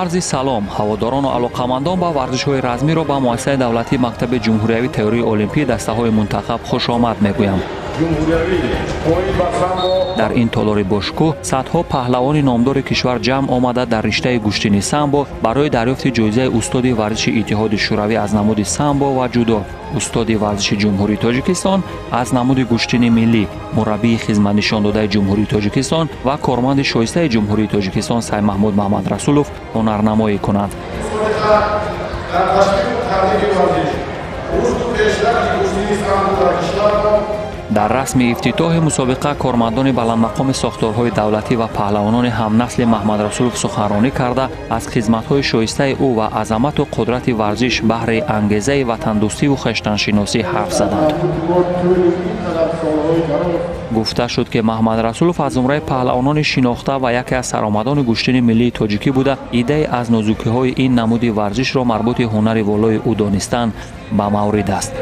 Арзи салом, ҳаводорону алоқамандон ба варзишҳои размиро ба муассисаи давлатии мактаби ҷумҳуриявии теорияи олимпӣ дастаҳои мунтахаб хушомад мегӯям. Дар ин толори бошкӯҳ садҳо паҳлавони номдори кишвар ҷамъ омада, дар риштаи гӯштини самбо барои дарёфти ҷоизаи устоди варзиши Иттиҳоди Шӯравӣ аз намуди самбо ва ҷудо, устоди варзиши Ҷумҳурии Тоҷикистон аз намуди гӯштини миллӣ, мураббии хизматнишондодаи Ҷумҳурии Тоҷикистон ва корманди шоистаи Ҷумҳурии Тоҷикистон Саймаҳмуд Маҳмадрасулов ҳунарнамоӣ кунанд. Дар ташвиқу тарғиби варзиш, рушду пешрафти гӯштини самбо дар кишвармо. Дар расми ифтитоҳи мусобиқа кормандони баландмақоми сохторҳои давлатӣ ва паҳлавонони ҳамнасли Маҳмадрасулов суханронӣ карда, аз хизматҳои шоистаи ӯ ва азамату қудрати варзиш баҳри ангезаи ватандӯстиву хештаншиносӣ ҳарф заданд. Гуфта шуд, ки Маҳмадрасулов аз зумраи паҳлавонони шинохта ва яке аз саромадони гӯштини миллии тоҷикӣ буда, иддаи аз нозукиҳои ин намуди варзишро марбути ҳунари волои ӯ донистан ба маврид аст.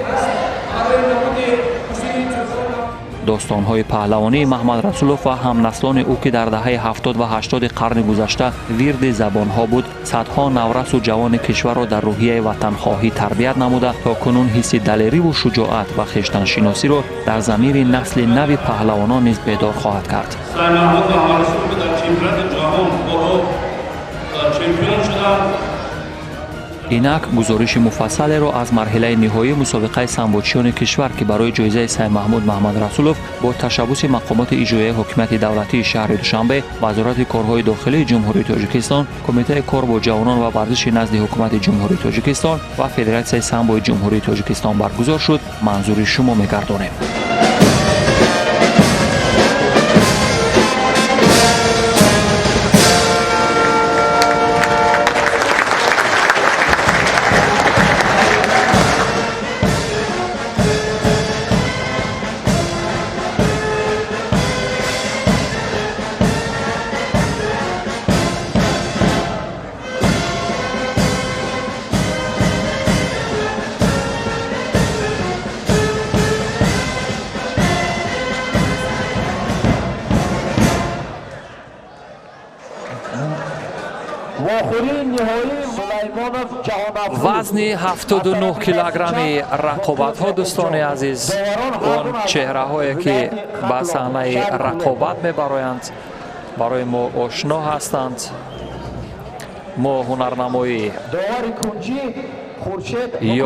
Достонҳои паҳлавонии Маҳмадрасулов ва ҳамнаслони ӯ, ки дар даҳаи 70 ва 80-и қарни гузашта вирди забонҳо буд, садҳо наврасу ҷавони кишварро дар рӯҳияи ватанхоҳӣ тарбият намуда, то кунун ҳисси далериву шуҷоат ва хештаншиносиро дар замири насли нави паҳлавонон низ бедор хоҳад кард. Саймаҳмуд Маҳмадрасулов дар чемпионати ҷаҳон борҳо чемпион шуданд. Инак, гузориши муфассалеро аз марҳилаи ниҳоии мусобиқаи самбочиёни кишвар, ки барои ҷоизаи Саймаҳмуд Маҳмадрасулов бо ташаббуси мақомоти иҷроияи ҳокимияти давлатии шаҳри Душанбе, Вазорати корҳои дохилии Ҷумҳурии Тоҷикистон, Кумитаи кор бо ҷавонон ва варзиши назди Ҳукумати Ҷумҳурии Тоҷикистон ва Федератсияи самбои Ҷумҳурии Тоҷикистон баргузор шуд, манзури шумо мегардонем. Вазни 79 килограмми рақобатҳо, дӯстони азиз, он чеҳраҳое, ки ба саҳнаи рақобат мебароянд, барои мо ошно ҳастанд. Мо ҳунарнамоии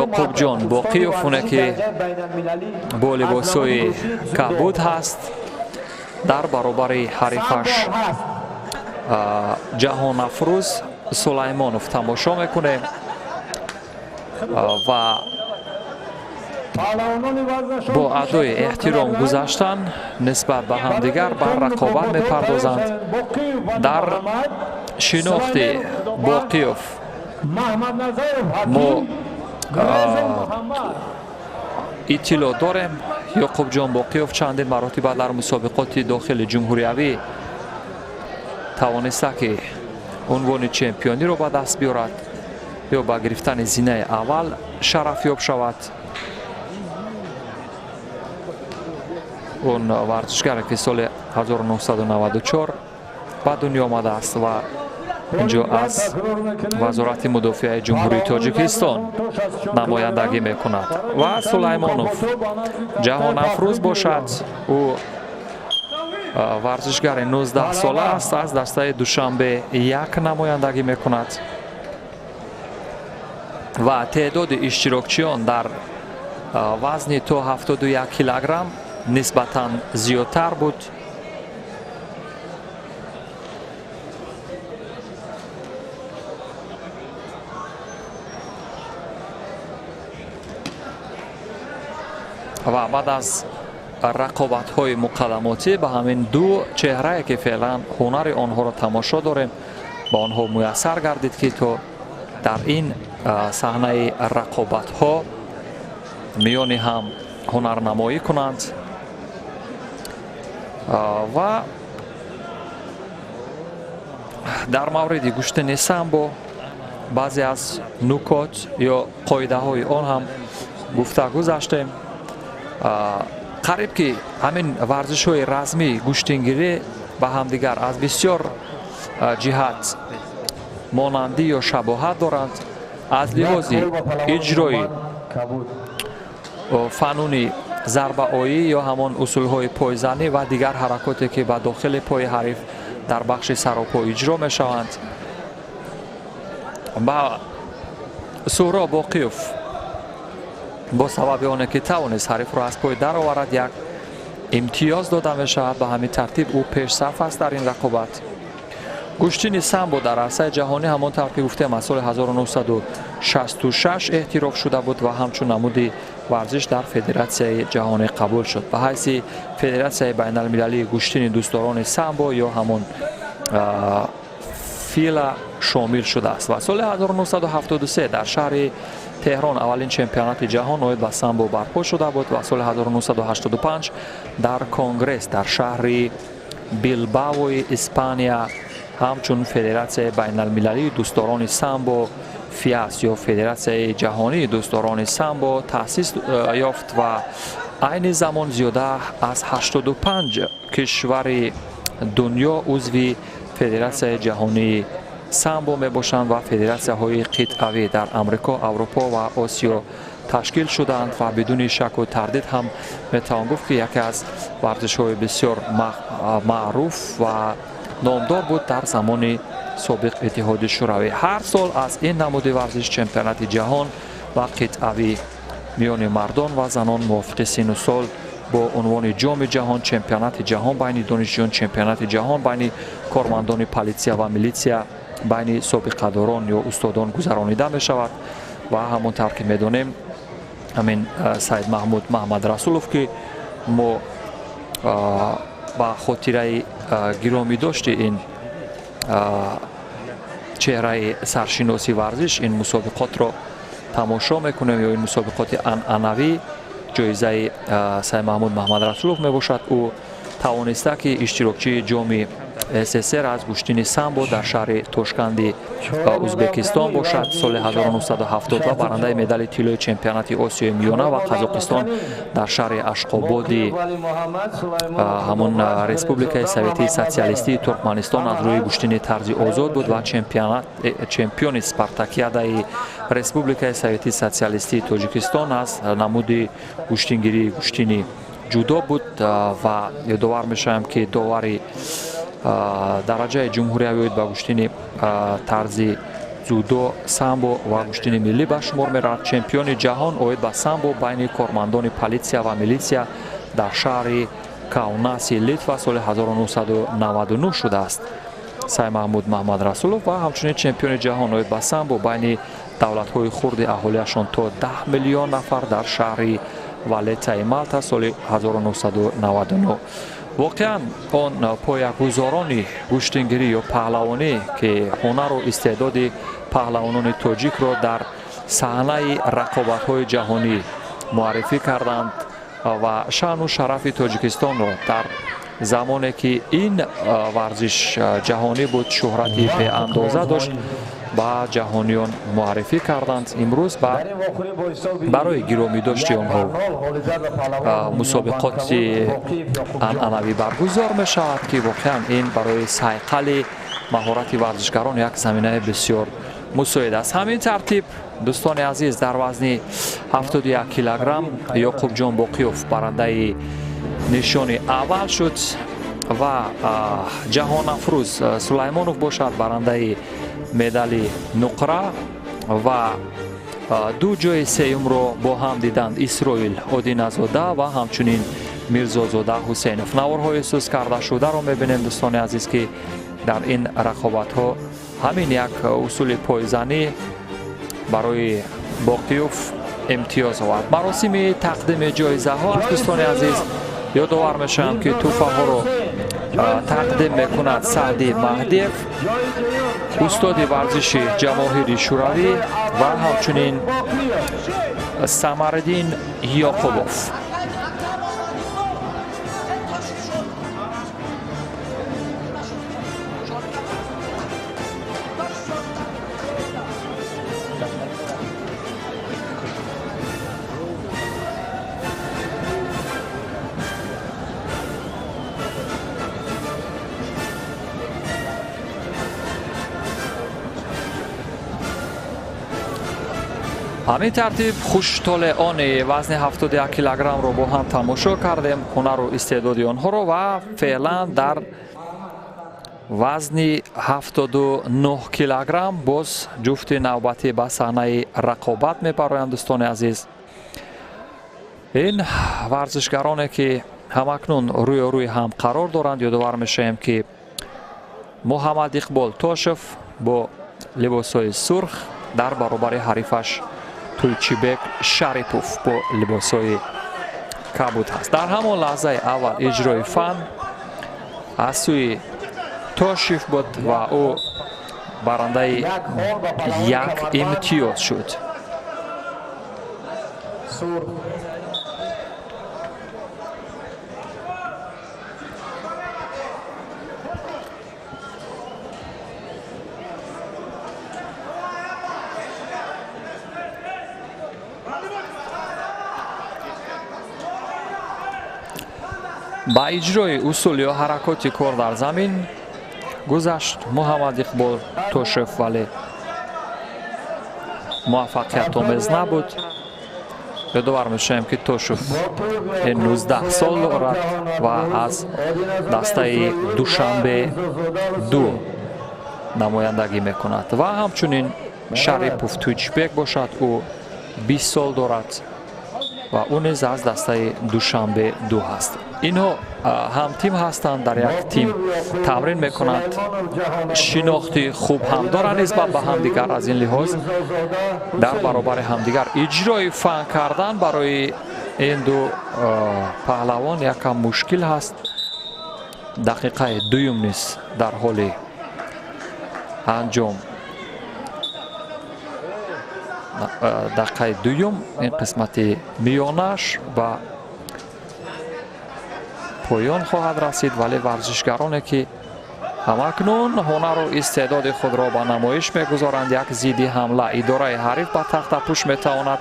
Ёқубҷон Боқиёв, оне ки бо либосҳои кабуд ҳаст, дар баробари ҳарифаш Ҷаҳонафрӯз Сулаймонов тамошо мекунем ва бо адои эҳтиром гузаштан нисбат ба ҳамдигар ба рақобат мепардозанд. Дар шинохти Боқиёв мо иттилоъ дорем. Ёқубҷон Боқиёв чандин маротиба дар мусобиқоти дохили ҷумҳуриявӣ тавониста, ки унвони чемпиониро ба даст биёрад ё ба гирифтани зинаи аввал шарафёб шавад. Он варзишгаре, ки соли 1994 ба дунё омадааст ва инҷо аз Вазорати мудофиаи Ҷумҳурии Тоҷикистон намояндагӣ мекунад, ва Сулаймонов Ҷаҳонафрӯз бошад, ӯ варзишгари 19 сола аст, аз дастаи Душанбе 1 намояндагӣ мекунад. Ва теъдоди иштирокчиён дар вазни то 71 килограмм нисбатан зиёдтар буд. Ва баъд аз рақобатҳои муқаддамотӣ ба ҳамин ду чеҳрае, ки феълан ҳунари онҳоро тамошо дорем, ба онҳо муяссар гардид, ки то дар ин саҳнаи рақобатҳо миёни ҳам ҳунарнамоӣ кунанд. Ва дар мавриди гӯштини самбо баъзе аз нукот ё қоидаҳои он ҳам гуфта гузаштем. Қариб ки ҳамин варзишҳои размӣ, гӯштингирӣ ба ҳамдигар аз бисёр ҷиҳат Монандӣ ё шабоҳат доранд. Аз лиҳози иҷрои фануни зарбаоӣ ё ҳамон усулҳои пойзанӣ ва дигар ҳаракоте, ки ба дохили пои ҳариф дар бахши саропо иҷро мешаванд, ба Суҳроб Боқиёв бо сабаби оне ки тавонист ҳарифро аз пой дароварад, як имтиёз дода мешавад. Ба ҳамин тартиб ӯ пешсаф аст дар ин рақобат. Гӯштини самбо дар арсаи ҷаҳонӣ, ҳамон тавр ки гуфтем, аз соли 1966 эътироф шуда буд ва ҳамчун намуди варзиш дар Федератсияи ҷаҳонӣ қабул шуд. Ба ҳайси Федератсияи байналмилалии гӯштини дӯстдорони самбо ё ҳамон ФИЛА шомил шудааст ва соли 1973 дар шаҳри Теҳрон аввалин чемпионати ҷаҳон оид ба самбо барпо шуда буд ва соли 1985 дар конгресс дар шаҳри Билбаои Испания ҳамчун Федератсияи байналмилалии дӯстдорони самбо ФИАС ё Федератсияи ҷаҳонии дӯстдорони самбо таъсис ёфт ва айни замон зиёда аз 85 кишвари дунё узви Федератсияи ҷаҳонии самбо мебошанд ва федератсияҳои қитъавӣ дар Амрико, Аврупо ва Осиё ташкил шудаанд ва бидуни шаку тардид ҳам метавон гуфт, ки яке аз варзишҳои бисёр маъруф ва номдор буд дар замони собиқ Иттиҳоди Шӯравӣ. Ҳар сол аз ин намуди варзиш чемпионати ҷаҳон ва қитъавӣ миёни мардон ва занон мувофиқи сину сол бо унвони Ҷоми ҷаҳон, чемпионати ҷаҳон байни донишҷӯён, чемпионати ҷаҳон байни кормандони политсия ва милитсия, байни собиқадорон ё устодон гузаронида мешавад. Ва ҳамон тавр ки медонем, ҳамин Саидмаҳмуд Маҳмадрасулов, ки мо ба хотираи гиромӣ дошти ин чеҳраи саршиноси варзиш ин мусобиқотро тамошо мекунем ё ин мусобиқоти анъанавӣ ҷоизаи Саидмаҳмуд Маҳмадрасулов мебошад, ӯ тавониста, ки иштирокчии Ҷоми СССР аз гӯштини самбо дар шаҳри Тошканди Узбекистон бошад. Соли 1970 ва барандаи медали тиллои чемпионати Осиёи Миёна ва Қазоқистон дар шаҳри Ашқободи ҳамон Республикаи Советии Социалистии Туркманистон аз рӯи гӯштини тарзи озод буд ва чемпиони спартакиадаи Республикаи Советии Социалистии Тоҷикистон аз намуди гӯштингирии гӯштини ҷудо буд. Ва ёдовар мешавем, ки довари дараҷаи ҷумҳуриявӣ оид ба гӯштини тарзи дзюдо, самбо ва гӯштини миллӣ ба шумор меравад. Чемпиони ҷаҳон оид ба самбо байни кормандони политсия ва милитсия дар шаҳри Каунаси Литва соли 1999 шудааст Саймаҳмуд Маҳмадрасулов ва ҳамчунин чемпиони ҷаҳон оид ба самбо байни давлатҳои хурди аҳолиашон то 10 миллион нафар дар шаҳри Валетаи Малта соли 1999. Воқеан, он поягузорони гӯштингирӣ ё паҳлавонӣ, ки ҳунару истеъдоди паҳлавонони тоҷикро дар саҳнаи рақобатҳои ҷаҳонӣ муаррифӣ карданд ва шаъну шарафи Тоҷикистонро дар замоне ки ин варзиш ҷаҳонӣ буд, шӯҳрати беандоза дошт, ба ҷаҳониён муаррифӣ карданд, имрӯз барои гиромӣ дошти онҳо мусобиқоти анъанавӣ баргузор мешавад, ки воқеан ин барои сайқали маҳорати варзишгарон як заминаи бисёр мусоид аст. Ҳамин тартиб, дӯстони азиз, дар вазни 71 килограмм Ёқубҷон Боқиёв барандаи нишони аввал шуд ва Ҷаҳонафрӯз Сулаймонов бошад барандаи медали нуқра ва ду ҷои сеюмро бо ҳам диданд Исроил Одиназода ва ҳамчунин Мирзозода Ҳусейнов. Наворҳои сӯз кардашударо мебинем, дӯстони азиз, ки дар ин рақобатҳо ҳамин як усули пойзанӣ барои Боқиёв имтиёз овард. Маросими тақдими ҷоизаҳо аст, дӯстони азиз. Ёдовар мешавам, ки тӯҳфаҳоро тақдим мекунад Саъди Маҳдиев, устоди варзиши ҷамоҳири Шӯравӣ, ва ҳамчунин Самариддин Ёқубов. Ҳамин тартиб хуштолеони вазни 71 килограммро бо ҳам тамошо кардем, ҳунару истеъдоди онҳоро, ва феълан дар вазни 79 килограмм боз ҷуфти навбатӣ ба саҳнаи рақобат мепароянд. Дӯстони азиз, ин варзишгароне, ки ҳамакнун рӯё рӯи ҳам қарор доранд, ёдовар мешавем, ки Муҳаммад Иқбол Тошев бо либосҳои сурх дар баробари ҳарифаш Туйчибек Шарипов бо либосҳои кабуд ҳаст. Дар ҳамон лаҳзаи аввал иҷрои фан аз сӯи Тошев буд ва ӯ барандаи як имтиёз шуд. Ба иҷрои усул ё ҳаракоти кор дар замин гузашт Муҳаммад Иқбол Тошев, вале муваффақиятомез набуд. Ёдовар мешавем, ки Тошев 19 сол дорад ва аз дастаи Душанбе ду намояндагӣ мекунад, ва ҳамчунин Шарипов Туйчибек бошад, ӯ 20 сол дорад ва ӯ низ аз дастаи Душанбе ду ҳаст. Инҳо ҳамтим ҳастанд, дар як тим тамрин мекунанд, шинохти хуб ҳам доранд нисбат ба ҳамдигар. Аз ин лиҳоз дар баробари ҳамдигар иҷрои фан кардан барои ин ду паҳлавон якам мушкил ҳаст. Дақиқаи дуюм низ дар ҳоли анҷом, дақиқаи дуюм ин қисмати миёнааш ба поён хоҳад расид, вале варзишгароне, ки ҳамакнун ҳунару истеъдоди худро ба намоиш мегузоранд, як зидди ҳамла идораи ҳариф ба тахтапӯш метавонад.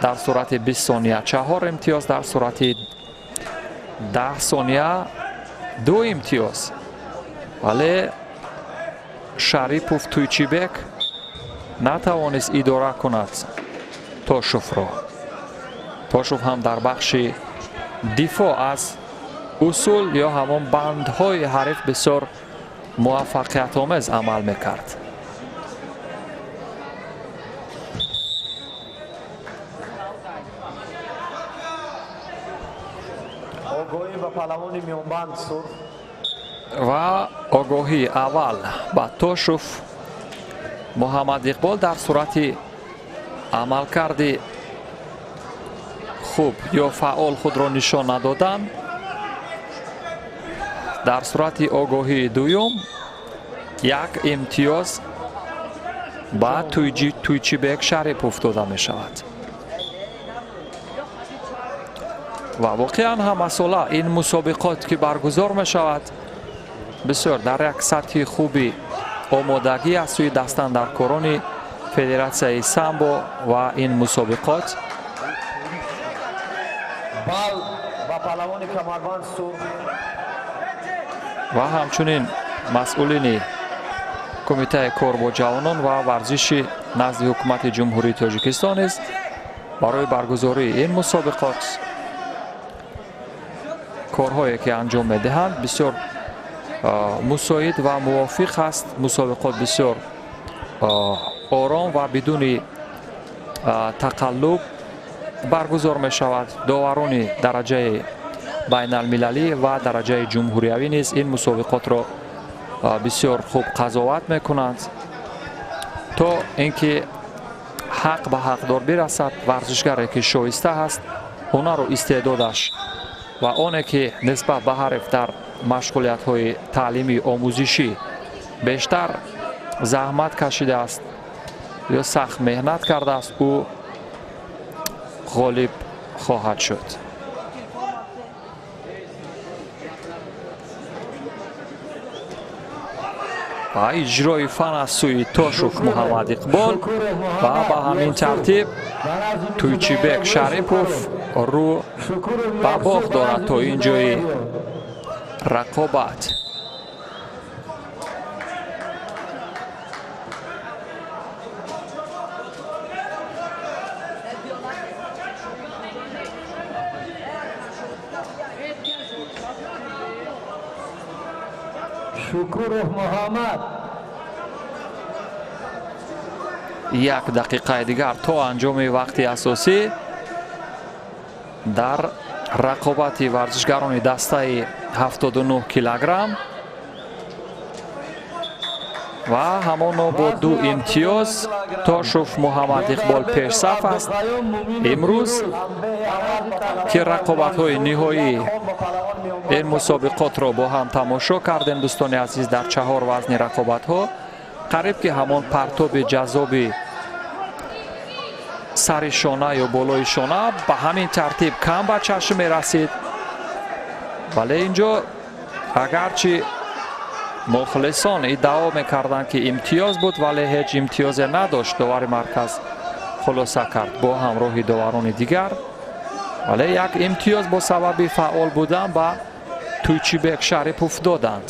Дар сурати 20 сония чаҳор имтиёз, дар сурати 10 сония ду имтиёз, вале Шарипов Туйчибек натавонист идора кунад Тошевро. Тошев ҳам дар бахши дифоъ аз усул ё ҳамон бандҳои ҳариф бисёр муваффақиятомез амал мекард. Огоҳӣ ба паҳлавони миёнбанд сурх. Ва огоҳии аввал ба Тошев Муҳаммад Иқбол. Дар сурати амалкарди хуб ё фаъол худро нишон надодан, дар сурати огоҳии дуюм як имтиёз ба Туйчибек Шарипов дода мешавад. Ва воқеан ҳамасола ин мусобиқот, ки баргузор мешавад, бисёр дар як сатҳи хуби омодагӣ аз сӯи дастандаркорони федератсияи самбо ва ин мусобиқот. Бал ба паҳлавони камарбанд сурх. Ва ҳамчунин масъулини Кумитаи кор бо ҷавонон ва варзиши назди Ҳукумати Ҷумҳурии Тоҷикистон низ барои баргузории ин мусобиқот корҳое, ки анҷом медиҳанд, бисёр мусоид ва мувофиқ аст. Мусобиқот бисёр ором ва бидуни тақаллуб баргузор мешавад. Доварони дараҷаи байналмилалӣ ва дараҷаи ҷумҳуриявӣ низ ин мусобиқотро бисёр хуб қазоват мекунанд, то ин ки ҳақ ба ҳақдор бирасад. Варзишгаре, ки шоиста ҳаст, ҳунару истеъдодаш ва оне, ки нисбат ба ҳариф дар машғулиятҳои таълимӣ омӯзишӣ бештар заҳмат кашидааст ё сахт меҳнат кардааст, ӯ ғолиб хоҳад шуд. Ва иҷрои фан аз сӯи Тошев Муҳаммад Иқбол, ва ба ҳамин тартиб Туйчибек Шарипов рӯ ба бохт дорад то ин ҷои рақобат. Шукуров Муҳаммад. Як дақиқаи дигар то анҷоми вақти асосӣ дар рақобати варзишгарони дастаи 79 килограмм ва ҳамоно бо 2 имтиёз Тошев Муҳаммад Иқбол пешсаф аст. Имрӯз ки рақобатҳои ниҳоии ин мусобиқотро бо ҳам тамошо кардем, дӯстони азиз, дар 4 вазни рақобатҳо қариб ки ҳамон партоби ҷаззоби сари шона ё болои шона ба ҳамин тартиб кам ба чашм мерасид. Вале инҷо агарчи мухлисон иддао мекарданд, ки имтиёз буд, вале ҳеҷ имтиёзе надошт. Довари марказ хулоса кард бо ҳамроҳи доварони дигар, вале як имтиёз бо сабаби фаъол будан ба Туйчибек Шарипов доданд.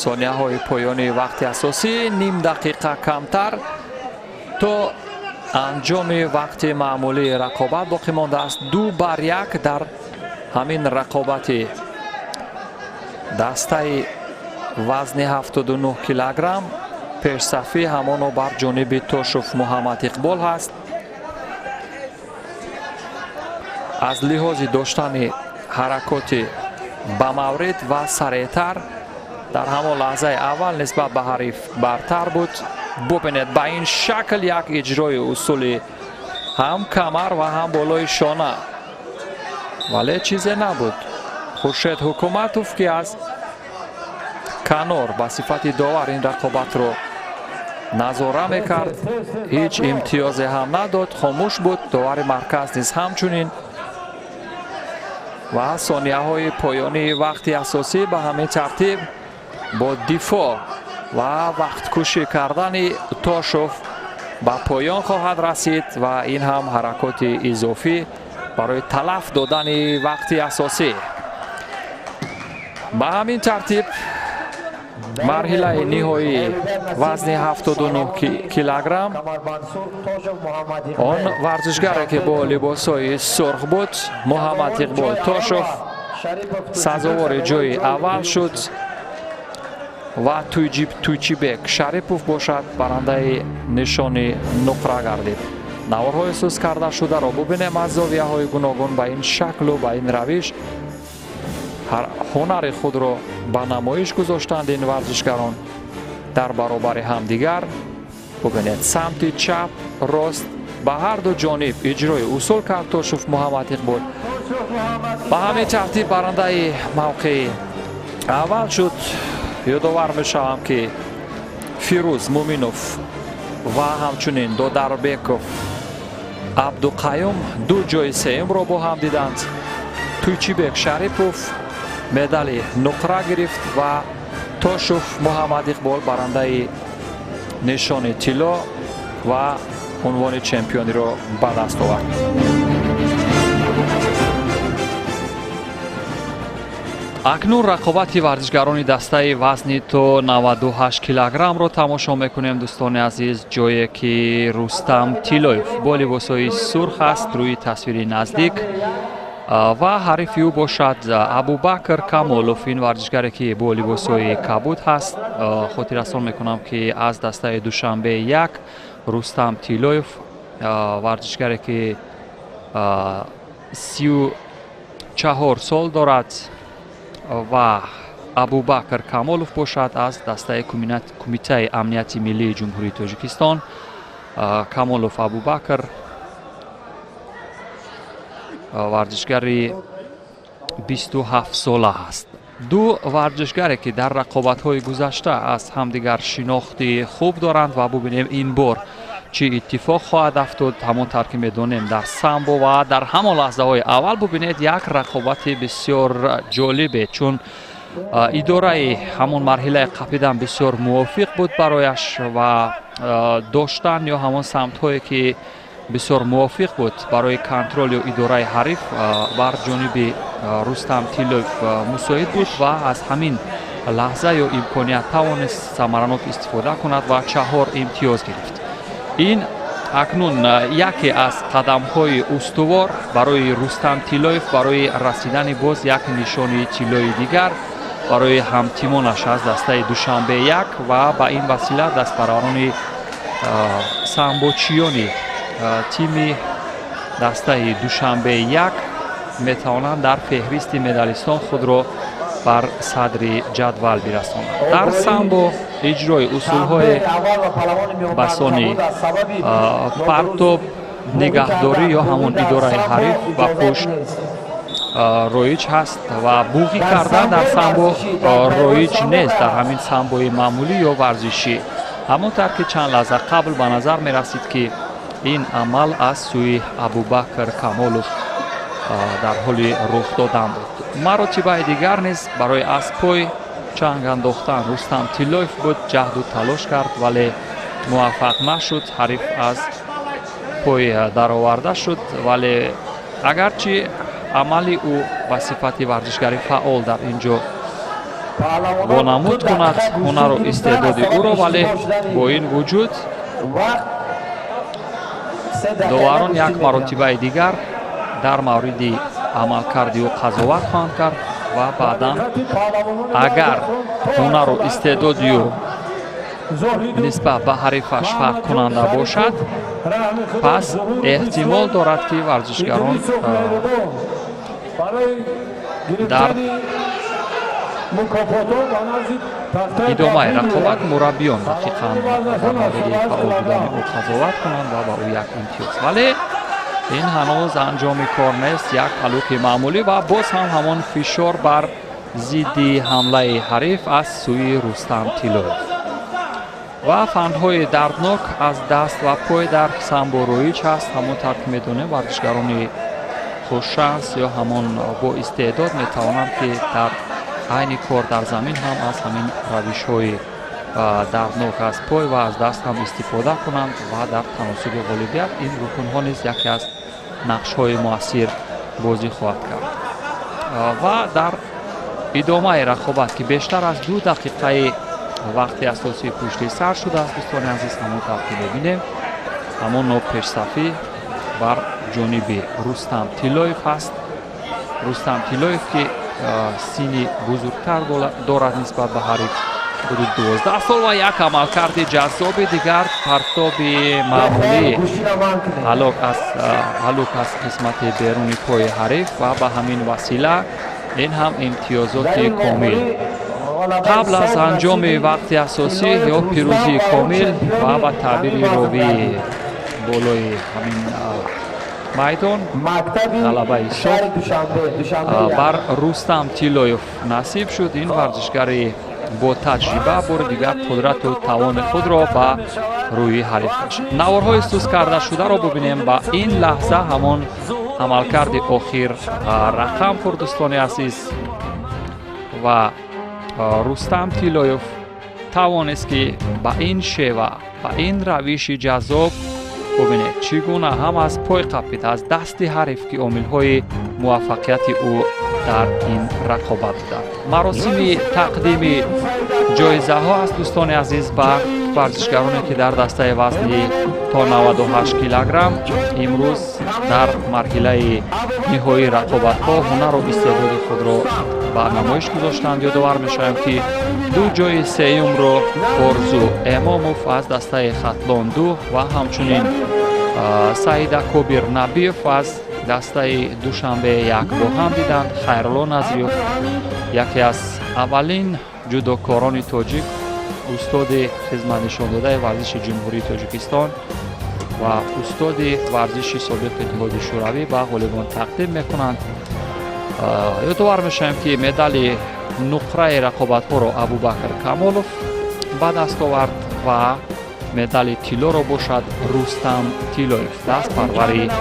Сонияҳои поёнии вақти асосӣ, ним дақиқа камтар то анҷоми вақти маъмулии рақобат боқӣ мондааст. 2-1 дар ҳамин рақобати дастаи вазни 79 килограмм пешсафӣ ҳамоно бар ҷониби Тошев Муҳаммад Иқбол ҳаст. Аз лиҳози доштани ҳаракоти ба маврид ва сареътар дар ҳамон лаҳзаи аввал нисбат ба ҳариф бартар буд. Бубинед, ба ин шакл як иҷрои усули ҳам камар ва ҳам болои шона, вале чизе набуд. Хуршед Ҳукуматов, ки аз канор ба сифати довар ин рақобатро назора мекард, ҳеҷ имтиёзе ҳам надод, хомӯш буд. Довари марказ низ ҳамчунин. Ва сонияҳои поёнии вақти асосӣ ба ҳамин тартиб бо дифоъ ва вақткушӣ кардани Тошев ба поён хоҳад расид ва ин ҳам ҳаракоти изофӣ барои талаф додани вақти асосӣ. Ба ҳамин тартиб марҳилаи ниҳоии вазни 79 килограмм он варзишгаре, ки бо либосҳои сурх буд, Муҳаммад Иқбол Тошев, сазовори ҷои аввал шуд ва Туйчибек Шарипов бошад барандаи нишони нуқра гардид. Наворҳои сӯз карда шударо бубинем аз зовияҳои гуногун. Ба ин шаклу ба ин равиш ҳунари худро ба намоиш гузоштанд ин варзишгарон дар баробари ҳамдигар. Бубинед, самти чап, рост, ба ҳар ду ҷониб иҷрои усул кард Тошев Муҳаммад Иқбол. Ба ҳамин тартиб барандаи мавқеи аввал шуд. Ёдовар мешавам, ки Фирӯз Муминов ва ҳамчунин Додарбеков Абдуқаюм 2 ҷои сеюмро бо ҳам диданд. Туйчибек Шарипов медали нуқра гирифт ва Тошев Муҳаммад Иқбол барандаи нишони тилло ва унвони чемпиониро ба даст овард. Акнун рақобати варзишгарони дастаи вазни то 98 килограммро тамошо мекунем, дӯстони азиз, ҷое ки Рустам Тилоев бо либосҳои сурх аст рӯи тасвири наздик ва ҳарифи ӯ бошад Абубакр Камолов, ин варзишгаре, ки бо либосҳои кабуд ҳаст. Хотиррасон мекунам, ки аз дастаи Душанбе 1 Рустам Тилоев, варзишгаре, ки 34 сол дорад, ва Абубакр Камолов бошад аз дастаи Кумитаи амнияти миллии Ҷумҳурии Тоҷикистон. Камолов Абубакр варзишгари 27 сола ҳаст. Ду варзишгаре, ки дар рақобатҳои гузашта аз ҳамдигар шинохти хуб доранд ва бубинем ин бор чӣ иттифоқ хоҳад афтод. Ҳамон тавр ки медонем, дар самбо ва дар ҳамон лаҳзаҳои аввал бубинед як рақобати бисёр ҷолибе, чун идораи ҳамон марҳилаи қапидан бисёр мувофиқ буд барояш ва доштан ё ҳамон самтҳое, ки бисёр мувофиқ буд барои контрол ё идораи ҳариф, бар ҷониби Рустам Тилоев мусоид буд ва аз ҳамин лаҳза ё имконият тавонист самаранок истифода кунад ва 4 имтиёз гирифт. Ин Акнун яке аз қадамҳои устувор барои Рустам Тиллоев барои расидани боз як нишони тиллои дигар барои ҳамтимонаш аз дастаи Душанбе 1 ва ба ин васила дастпарварони самбочиёни тими дастаи Душанбе 1 метавонанд дар феҳристи медалистон худро бар садри ҷадвал бирасонанд. Дар самбо иҷрои усулҳои басони партоб, нигаҳдорӣ ё ҳамон идораи ҳариф ба пушт роиҷ ҳаст ва буғӣ кардан дар самбо роиҷ нест. Дар ҳамин самбои маъмулӣ ё варзишӣ, ҳамон тавр ки чанд лаҳза қабл ба назар мерасид, ки ин амал аз сӯи Абубакр Камолов дар ҳоли рух додан буд. Маротибаи дигар низ барои аз пой чанг андохтан Рустам Тиллоев буд, ҷаҳду талош кард, вале муваффақ нашуд. Ҳариф аз пой дароварда шуд, вале агарчи амали ӯ ба сифати варзишгари фаъол дар ин ҷо вонамуд кунад ҳунару истеъдоди ӯро, вале бо ин вуҷуд доварон як маротибаи дигар дар мавриди амалкарди ӯ қазоват хоҳанд кард ва баъдан агар ҳунару истеъдоди ӯ нисбат ба ҳарифаш фарқкунанда бошад, пас эҳтимол дорад, ки варзишгарон дар идомаи рақобат мураббиён дақиқан дар мавриди фаъол будани ӯ қазоват кунанд ва ба ӯ як имтиёз. Вале ин ҳанӯз анҷоми кор нест. Як ҳалуки маъмулӣ ва боз ҳам ҳамон фишор бар зидди ҳамлаи ҳариф аз сӯи Рустам Тиллоев ва фандҳои дарднок аз даст ва пой дар самбо роиҷ ҳаст. Ҳамон тавр ки медонем, варзишгарони хушшанс ё ҳамон бо истеъдод метавонанд, ки дар айни кор дар замин ҳам аз ҳамин равишҳои дарднок аз пой ва аз даст ҳам истифода кунанд ва дар таносуби ғолибият ин рукунҳо низ яке аз нақшҳои муассир бозӣ хоҳад кард. Ва дар идомаи рақобат, ки бештар аз 2 дақиқаи вақти асосии пушти сар шудааст, дӯстони азиз, ҳамон тавр ки мебинем, ҳамон нопешсафӣ бар ҷониби Рустам Тиллоев ҳаст. Рустам Тиллоев, ки синни бузургтар дорад нисбат ба ҳариф, ҳудуди 12 сол, ва як амалкарди ҷаззоби дигар, партоби маъмулӣ, ҳалук аз қисмати беруни пои ҳариф ва ба ҳамин васила ин ҳам имтиёзоти комил қабл аз анҷоми вақти асосӣ ё пирӯзии комил ва ба таъбири ровии болои ҳамин майдон, ғалабаи соф бар Рустам Тиллоев насиб шуд. Ин варзишгари бо таҷриба бори дигар қудрату тавони худро ба рӯи ҳариф кашид. Наворҳои суст кардашударо бубинем. Ба ин лаҳза ҳамон амалкарди охир рақам хӯрд, дӯстони азиз, ва Рустам Тиллоев тавонист, ки ба ин шева, ба ин равиши ҷаззоб, бубинед, чӣ гуна ҳам аз пой қапид, аз дасти ҳариф, ки омилҳои муваффақияти ӯ дар ин рақобат буданд. Маросими тақдими ҷоизаҳо аст, дӯстони азиз, ба варзишгароне, ки дар дастаи вазни то 98 килограмм имрӯз дар марҳилаи ниҳоии рақобатҳо ҳунару истеъдоди худро ба намоиш гузоштанд. Ёдовар мешавем, ки ду ҷои сеюмро Орзу Эмомов аз дастаи Хатлон 2 ва ҳамчунин Саида Кобир Набиев аз дастаи Душанбе 1 бо ҳам диданд. Хайрулло Назриёв, яке аз аввалин ҷудокорони тоҷик, устоди хизматнишондодаи варзиши Ҷумҳурии Тоҷикистон ва устоди варзиши собиқи Иттиҳоди Шӯравӣ, ба ғолибон тақдим мекунанд. Ёдовар мешавем, ки медали нуқраи рақобатҳоро Абубакр Камолов ба даст овард ва медали тиллоро бошад Рустам Тиллоев, дастпарвари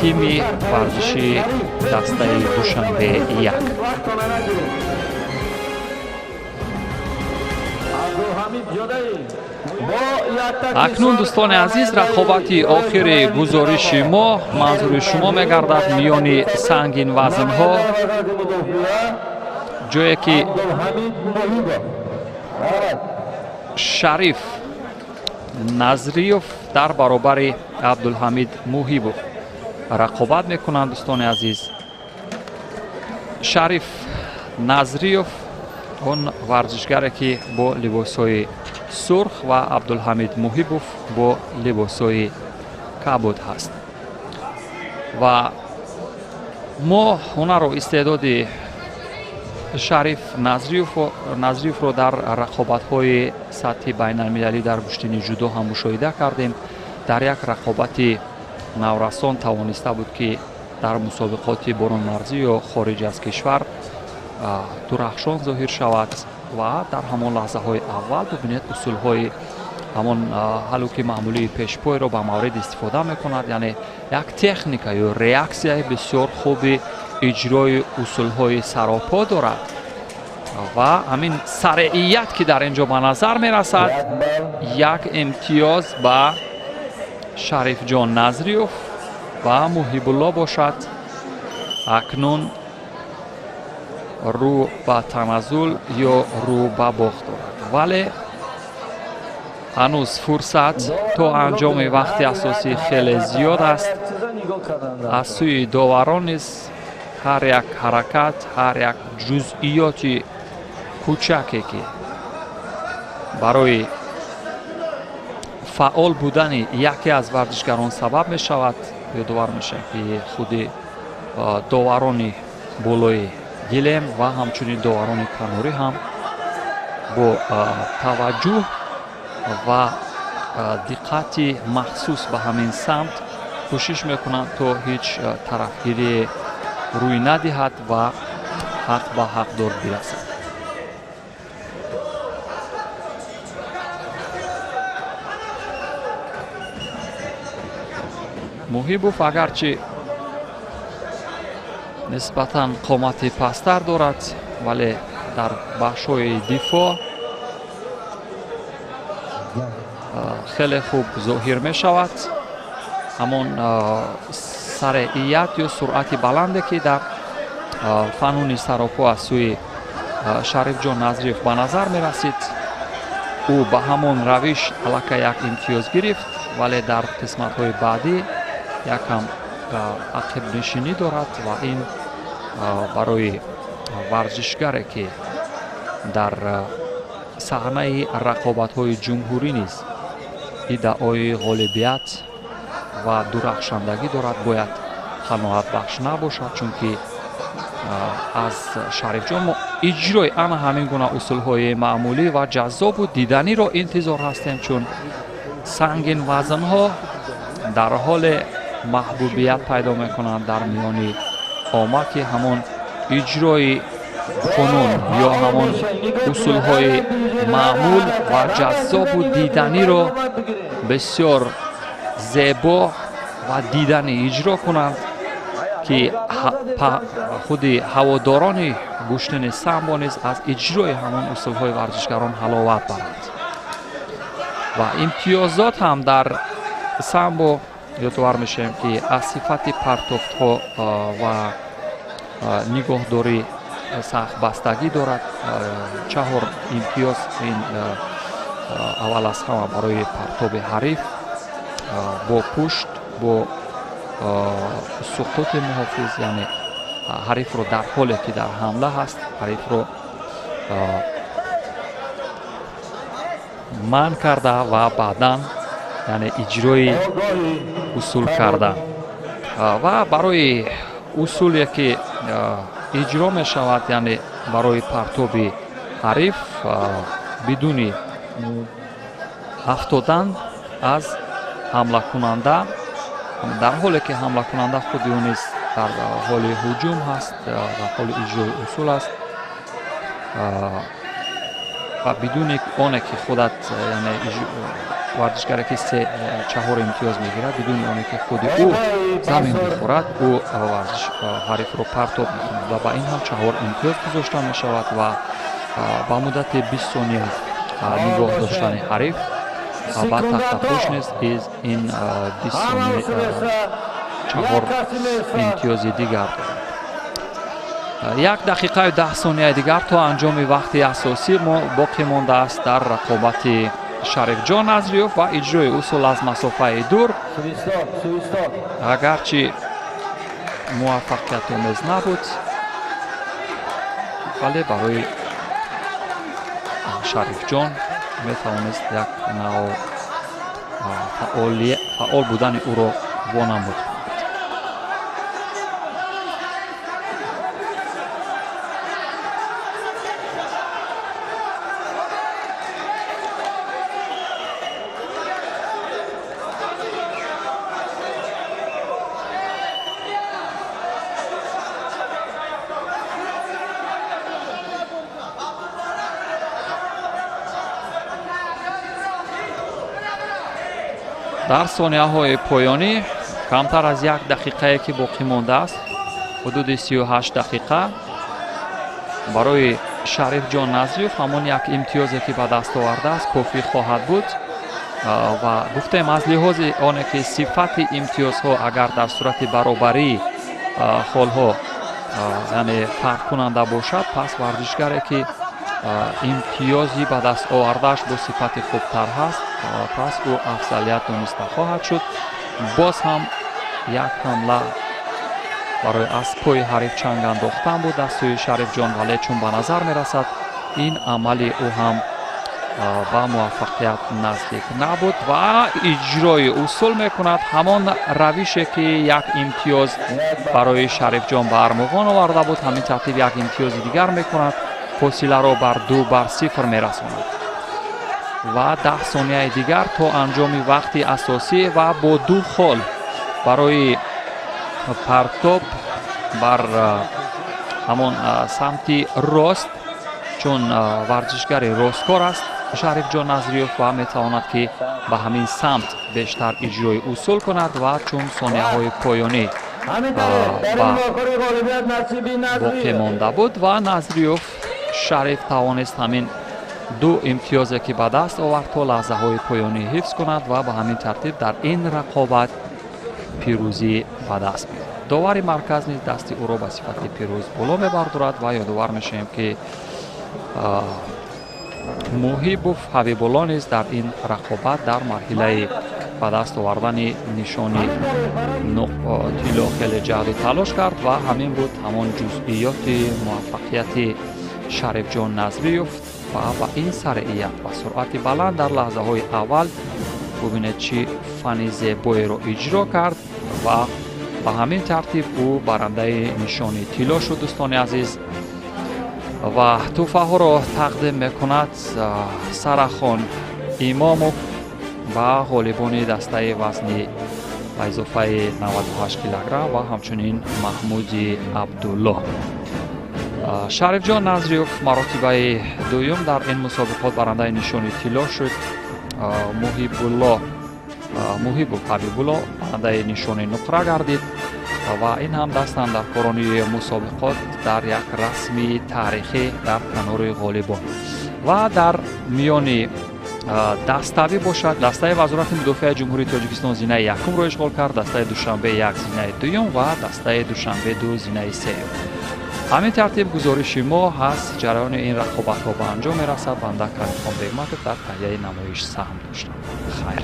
тими варзишии дастаи Душанбе 1. Акнун, дӯстони азиз, рақобати охири гузориши мо манзури шумо мегардад миёни сангинвазнҳо, ҷое ки Шариф Назриев дар баробари Абдулҳамид Муҳибов рақобат мекунанд. Дӯстони азиз, Шариф Назриев он варзишгаре ки бо либосҳои сурх ва Абдулҳамид Муҳибов бо либосҳои кабуд ҳаст. Ва мо ҳунару истеъдоди Шариф Назриевро дар рақобатҳои сатҳи байналмилалӣ дар гӯштини ҷудо ҳам мушоҳида кардем. Дар як рақобати наврасон тавониста буд, ки дар мусобиқоти берунмарзӣ ё хориҷ аз кишвар дурахшон зоҳир шавад. Ва дар ҳамон лаҳзаҳои аввал бибинед, усулҳои ҳамон ҳалуки маъмулии пешпойро ба маврид истифода мекунад, яъне як техника ё реаксияи бисёр хуби иҷрои усулҳои саропо дорад. Ва ҳамин сареият, ки дар ин ҷо ба назар мерасад, як имтиёз ба Шарифҷон Назриев ва Муҳибулло бошад, акнун рӯ ба таназзул ё рӯ ба бохт дорад. Вале ҳанӯз фурсат то анҷоми вақти асосӣ хеле зиёд аст. Аз сӯи доварон низ ҳар як ҳаракат, ҳар як ҷузъиёти кӯчаке, ки барои фаъол будани яке аз варзишгарон сабаб мешавад, ёдовар мешавад, ки худи доварони болои гилем ва ҳамчунин доварони канорӣ ҳам бо таваҷҷӯҳ ва диққати махсус ба ҳамин самт кӯшиш мекунанд, то ҳеҷ тарафгирие рӯй надиҳад ва ҳақ ба ҳақдор бирасад. Муҳибов агарчи нисбатан қомати пасттар дорад, вале дар бахшҳои дифоъ хеле хуб зоҳир мешавад. Ҳамон сареият ё суръати баланде, ки дар фануни саропо аз сӯи Шарифҷон Назриев ба назар мерасид, ӯ ба ҳамон равиш аллакай як имтиёз гирифт, вале дар қисматҳои баъдӣ якам ақибнишинӣ дорад. Ва ин барои варзишгаре, ки дар саҳнаи рақобатҳои ҷумҳурӣ низ иддаои ғолибият ва дурахшандагӣ дорад, бояд қаноатбахш набошад, чунки аз Шарифҷон мо иҷрои ана ҳамин гуна усулҳои маъмулӣ ва ҷаззобу диданиро интизор ҳастем, чун сангин вазнҳо дар ҳоле маҳбубият пайдо мекунанд дар миёни омма, ки ҳамон иҷрои фунун ё ҳамон усулҳои маъмул ва ҷаззобу диданиро бисёр зебо ва диданӣ иҷро кунанд, ки худи ҳаводорони гӯштини самбо низ аз иҷрои ҳамон усулҳои варзишгарон ҳаловат баранд. Ва имтиёзот ҳам дар самбо, ёдовар мешавем, ки аз сифати партофтҳо ва нигоҳдорӣ сахт бастагӣ дорад. 4 имтиёз ин аввал аз ҳама барои партоби ҳариф бо пушт, бо суқути муҳофиз, яъне ҳарифро дар ҳоле ки дар ҳамла ҳаст, ҳарифро манъ карда ва баъдан, яъне иҷрои усул кардан. Ва барои усуле ки иҷро мешавад, яъне барои партоби ҳариф бидуни афтодан аз ҳамлакунанда, дар ҳоле ки ҳамлакунанда худи ӯ низ дар ҳоли ҳуҷум ҳаст, дар ҳоли иҷрои усул аст, ва бидуни оне ки худат, яъне варзишгаре ки се чаҳор имтиёз мегирад, бидуни оне ки худи ӯ замин бихӯрад, ӯ варзиш ҳарифро партоб мекунад ва ба ин ҳам 4 имтиёз гузошта мешавад. Ва ба муддати 20 сония нигоҳ доштани ҳариф ба тахтапӯш низ ин 20 сония 4 имтиёзи дигар дорад. 1 дақиқаю 10 сонияи дигар то анҷоми вақти асосӣ мо боқӣ мондааст дар рақобати Шарифҷон Назриёв ва иҷрои усул аз масофаи дур агарчи муваффақиятомез набуд, вале барои Шарифҷон метавонист як нав фаъол будани ӯро вонамуд. Дар сонияҳои поёнӣ камтар аз як дақиқае ки боқӣ мондааст, ҳудуди 38 дақиқа барои Шарифҷон Назриёв ҳамон як имтиёзе ки ба даст овардааст кофӣ хоҳад буд. Ва гуфтем аз лиҳози оне ки сифати имтиёзҳо агар дар сурати баробарии холҳо яъне фарқкунанда бошад, пас варзишгаре ки имтиёзи ба даст овардааш бо сифати хубтар ҳаст, пас ӯ афзалият дониста хоҳад шуд. Боз ҳам як ҳамла барои аз пои ҳариф чанг андохтан буд аз сӯи Шарифҷон, вале чун ба назар мерасад ин амали ӯ ҳам ба муваффақият наздик набуд ва иҷрои усул мекунад ҳамон равише ки як имтиёз барои Шарифҷон ба армуғон оварда буд, ҳамин тартиб як имтиёзи дигар мекунад, фосиларо бар 2-0 мерасонад ва 10 сонияи дигар то анҷоми вақти асосӣ ва бо 2 хол барои партоб бар ҳамон самти рост, чун варзишгари росткор аст Шарифҷон Назриёв ва метавонад ки ба ҳамин самт бештар иҷрои усул кунад ва чун сонияҳои поёнӣ боқӣ монда буд ва Назриёв Шариф тавонист ҳамин 2 имтиёзе ки ба даст овард то лаҳзаҳои поёнӣ ҳифз кунад ва ба ҳамин тартиб дар ин рақобат пирӯзӣ ба даст меорад. Довари марказ низ дасти ӯро ба сифати пирӯз боло мебардорад ва ёдовар мешавем ки Муҳибов Ҳабибулло низ дар ин рақобат дар марҳилаи ба даст овардани нишони тилло хеле ҷаҳду талош кард ва ҳамин буд ҳамон ҷузъиёти муваффақияти Шарифҷон Назриёв ва ба ин сарият ва суръати баланд дар лаҳзаҳои аввал бубинед чӣ фани зебоеро иҷро кард ва ба ҳамин тартиб ӯ барандаи нишони тилло шуд. Дӯстони азиз, ва тӯҳфаҳоро тақдим мекунад Сарахон Имомов ба ғолибони дастаи вазни ба изофаи 98 килограмм ва ҳамчунин Маҳмуди Абдулло. Шарифҷон Назриёв маротибаи дуюм дар ин мусобиқот барандаи нишони тилло шуд. Муҳибов Ҳабибулло барандаи нишони нуқра гардид ва ин ҳам дастандаркорони мусобиқот дар як расми таърихӣ дар канори ғолибон. Ва дар миёни даставӣ бошад, дастаи Вазорати мудофиаи Ҷумҳурии Тоҷикистон зинаи якумро ишғол кард, дастаи Душанбе 1 зинаи дуюм ва дастаи Душанбе 2 зинаи сеюм. Ҳамин тартиб гузориши мо аз ҷараёни ин рақобатҳо ба анҷом мерасад. Банда Каримхон Бегматов дар таҳияи намоиш саҳм доштам. Хайр.